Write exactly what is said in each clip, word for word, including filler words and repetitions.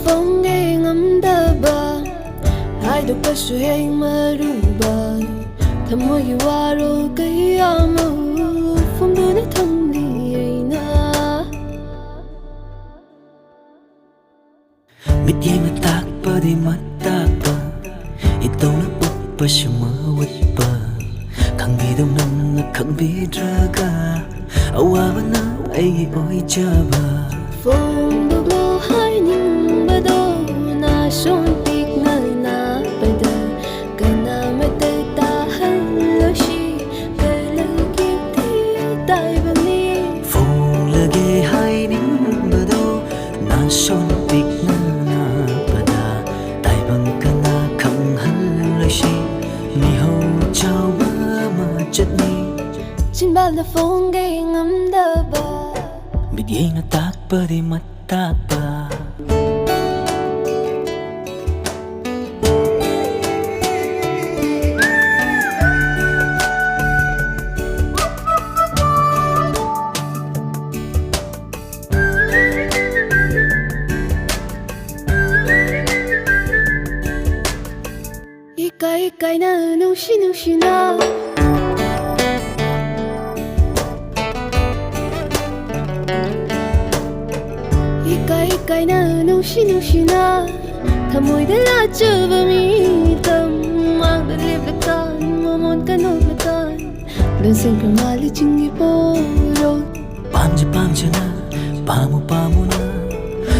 ꯐꯣꯡꯒꯦ ꯉꯝꯗꯕ, ꯍꯥꯏꯗꯣꯛꯄꯁꯨ ꯍꯦꯛ ꯃꯔꯨꯕ, ꯊꯃꯣꯏꯒꯤ ꯋꯥꯔꯣꯜ ꯀꯌꯥ ꯑꯃ ꯐꯣꯡꯗꯨꯅ ꯊꯝꯂꯤ ꯑꯩꯅ꯫ ꯃꯤꯠꯌꯦꯡꯅ ꯇꯥꯛꯄꯗꯤ ꯃꯇꯥꯛꯄ, ꯏꯇꯧꯅ ꯎꯠꯄꯁꯨ ꯃꯎꯠꯄ, ꯈꯪꯕꯤꯗꯧ ꯅꯪꯅ ꯈꯪꯕꯤꯗ꯭ꯔꯒ, ꯑꯋꯥꯕꯅ ꯑꯩꯒꯤ ꯑꯣꯏꯖꯕ꯫ ꯐꯣꯡꯗꯣꯛꯂꯣ ꯍꯥꯏꯅꯤꯡꯕꯗꯣ, ꯅꯥꯁꯣꯟ ꯄꯤꯛꯅ ꯅꯥꯕꯗ, ꯀꯅꯥꯃꯠꯇ ꯇꯥꯍꯜꯂꯣꯏꯁꯤ, ꯀꯂꯛꯀꯤ ꯇꯥꯏꯕꯪꯅꯤ꯫ ꯐꯣꯡꯂꯒꯦ ꯍꯥꯏꯅꯤꯡꯕꯗꯣ, ꯅꯥꯁꯣꯟ ꯄꯤꯛꯅ ꯅꯥꯕꯗ, ꯇꯥꯏꯕꯪ ꯀꯅꯥ ꯈꯪꯍꯜꯂꯣꯏꯁꯤ, ꯃꯤꯍꯧ ꯆꯥꯎꯕ ꯑꯃ ꯆꯠꯅꯤ꯫ ꯆꯤꯟꯕꯥꯜꯗ ꯐꯣꯡꯒꯦ ꯉꯝꯗꯕ, ꯃꯤꯠꯌꯦꯡꯅ ꯇꯥꯛꯄꯗꯤ ꯃꯇꯥꯛꯄ꯫ ꯏꯀꯥꯏ ꯏꯀꯥꯏꯅ ꯅꯨꯡꯁꯤ ꯅꯨꯡꯁꯤꯅ, ꯏꯀꯥꯏ ꯏꯀꯥꯏꯅ ꯅꯨꯡꯁꯤ ꯅꯨꯡꯁꯤꯅ, ꯊꯃꯣꯏꯗ ꯂꯥꯠꯆꯕ ꯃꯤꯇꯝ, ꯃꯥꯡꯗ ꯂꯦꯞꯂꯀꯥꯟ, ꯃꯃꯣꯟ ꯀꯟꯅꯣꯛꯂꯀꯥꯟ, ꯂꯣꯟꯁꯤꯟꯈ꯭ꯔ ꯃꯥꯜꯂꯤ ꯆꯤꯡꯒꯤ ꯄꯣꯔꯣꯜ꯫ ꯄꯥꯝꯖ ꯄꯥꯝꯖꯅ, ꯄꯥꯝꯃꯨ ꯄꯥꯝꯃꯨꯅ,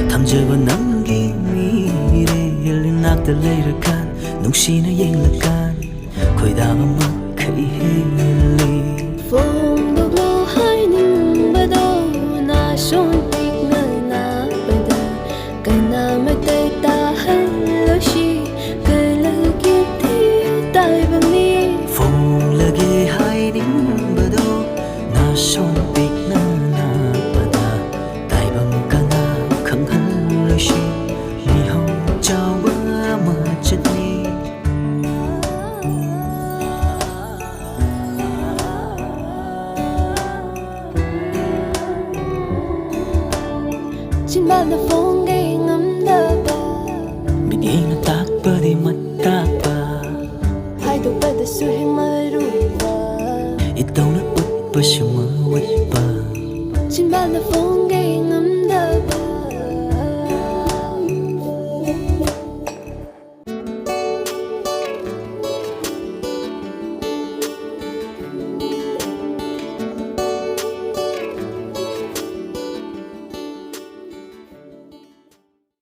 ꯊꯝꯖꯕ ꯅꯪꯒꯤ ꯃꯤꯔꯦꯜ ꯏꯅꯥꯛꯇ ꯂꯩꯔꯀꯥꯟ, ꯅꯨꯡꯁꯤꯅ ꯌꯦꯡꯂꯀꯥꯟ, ꯈꯣꯏꯗꯥꯕ ꯃꯈꯩ ꯍꯦꯜꯂꯤ꯫ ꯐꯣꯡꯗꯣꯛꯂꯣ ꯍꯥꯏꯅꯤꯡꯕꯗꯣ, ꯅꯥꯁꯣꯟ ꯄꯤꯛꯅ ꯅꯥꯕꯗ, ꯀꯅꯥꯃꯠꯇ ꯇꯥꯍꯜꯂꯣꯏꯁꯤ, ꯀꯂꯛꯀꯤ ꯇꯥꯏꯕꯪꯅꯤ꯫ ꯐꯣꯡꯂꯒꯦ ꯍꯥꯏꯅꯤꯡꯕꯗꯣ, ꯅꯥꯁꯣꯟ ꯄꯤꯛꯅ ꯅꯥꯕꯗ, ꯇꯥꯏꯕꯪ ꯀꯅꯥ ꯈꯪꯍꯜꯂꯣꯏꯁꯤ, ꯃꯤꯍꯧ ꯆꯥꯎꯕ ꯑꯃ ꯆꯠꯅꯤ꯫ ꯆꯤꯟꯕꯥꯜꯗ ꯐꯣꯡꯒꯦ